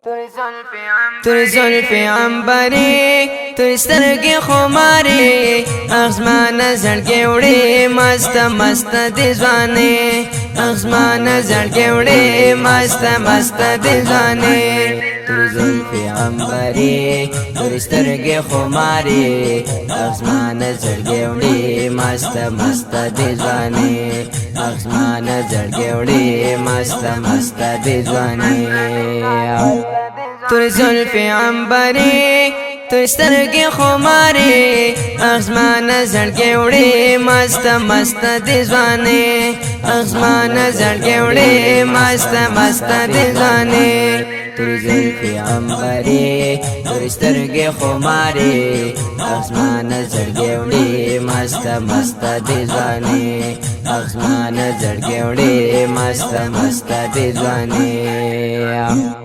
تور زلفې عنبرې، تور سترګې خمارې، اغزما نظر کې وړې مست مست دي ځوانې. اغزما نظر کې وړې مست مست دي ځوانې. تور زلفې عنبرې، تور سترګې خمارې، اغزما نظر کې وړې مست مست دي ځوانې. اغزما نظر کې وړې مست مست دي ځوانې. تور زلفې عنبرې، تور سترګې خمارې، اغزما نظر کې وړې مست مست دي ځوانې. اغزما نظر کې وړې مست مست دي ځوانې. تور زلفې عنبرې، تور سترګې خمارې، اغزما نظر کې وړې مست مست دي ځوانې. اغزما نظر کې وړې مست مست دي ځوانې.